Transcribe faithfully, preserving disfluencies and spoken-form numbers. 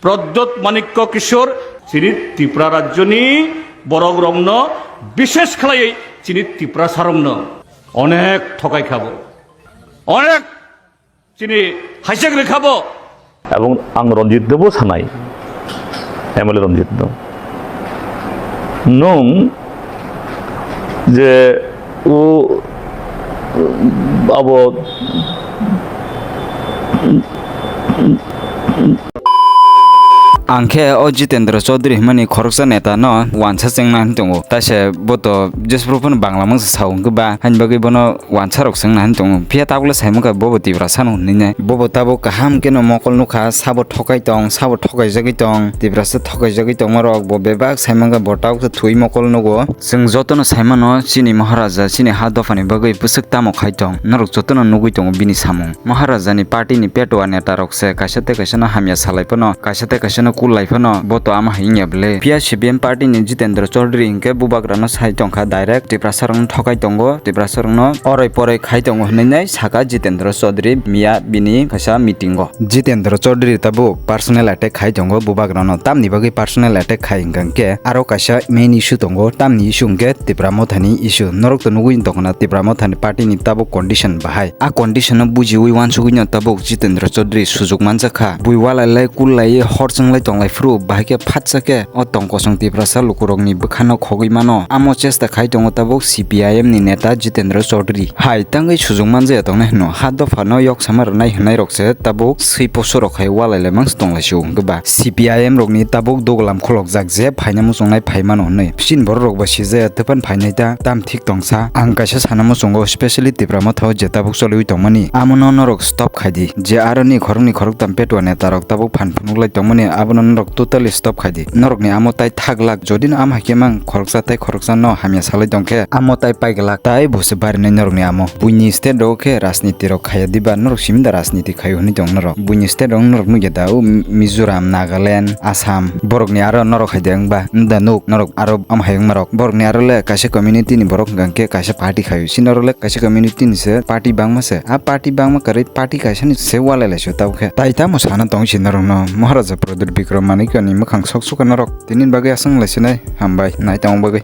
Pradyot Manikya Kishore chini Tripura rajyoni borokrokno, bishesh khlaiwi chini Tiprasarokno onek thokai khabo, onek chini haichak rwkhabo. Ebong ang Ranjit no bo sanai, M L A Ranjit no. Nwng je o abo Ang khe o Jitendra Chaudhary hwnmani khoroksa neta no wansa chengna hwn tongo. Taise bo to jesphuru phano Bangla mungsa sao hwnkhe ba, haini bagwi bono wansa rok chengna hwn tongo. Phiya tabukle saimankha bobo Tiprasa no hwnwi nai. Bobo tabuk kaham kheno mokol nukha, sabo thokai tong, sabo thokaijagwi tong, Tiprasa thokaijagwi tongma rok bo bebak saimankha bo tabuk thwi mokol nugo. Chwng jotono saimano chini Maharaja chini ha dophani bagwi bwswk tamo khai tong, norok jotono nugwi tongo bini samung. Maharaja ni party ni petua neta rok se kaisa tei kaisa no hamya salai phano, kaisa tei kaisa no kul lai phano, bo to ama hai wngya bwle. Phiya C P M party ni Jitendra Chaudhary hinkhe bubagra no sai tongkha direct, Tiprasa rok no thokai tongo, Tiprasa rok no oroi poroi khai tongo hwnwi nai saka Jitendra Chaudhary miya bini kaisa meeting o. Jitendra Chaudhary tabuk personal attack khai tongo bubagrano. Tamni bagwi personal attack khai hwnkha hwnkhe aro kaisa main issue tongo. Tamni issue hwnkhe Tipra Mothani issue. Norok to nugwi tongkha na Tipra Mothani party ni tabuk condition bahai. A condition no bujiwi uansugwino tabuk Jitendra Chaudhary sujuk manjakha. Bui walai lai kul lai hor chwnglai tonglai phuru bahai khe phatsa khe o tong kosong Tiprasa lukurokni bwkhano khogwi mano. Amo chesta khai tongo tabuk C P I M ni neta Jitendra Chaudhary. Hai tangwi sujuk manjaya tongnai hwno, ha dophano yoksama rwnai hwnnairok se tabuk swi poso rok hai walai laimang se tonglaisio hwnkhe ba. C P I M rokni tabuk duglam khulokjak je phaina muchungnai phai mano hwnwi. Chini borok rok ba sijaya twphan phainai ta, tam thik tongsa. Ang kaisa sana muchungo, specially Tipra Motha o je tabuk choliwi tongmani, amono norok stop khaidi. Je aroni khoroknwi khoroktam petua neta rok tabuk phan phunuk lai tongmani, abono norok totally stop khaidi. Norokni amo tai thak glak, jodi no ama hai khe mang khoroksa tai khoroksa no hamya salai tong khe, amo tai pai glak, tai bo se barinai norokni amo. Buini state rok khe rajniti rok khaiya diba, norok simi da rajniti khaio hwnwi tong norok. Buini state rok norok nukya da, o Mizoram, Nagaland, Assam, borokni aro norok hai de wngba, wng da nuk norok aro ama hai wngma rok. Borokni aro le kaisa community ni borok hwnkha khe kaisa party khaio, chini aro le kaisa community ni se party bangma se. A party bangma kwrwi party kaisa ni se walai lai se tabuk khe. Tai tamo sana tong si norok no, Maharaja Pradyot Bikram Manikya ni mwkhang sok suka norok. Tini bagwi aswk lai sinai, hambai, nai tongma bagwi.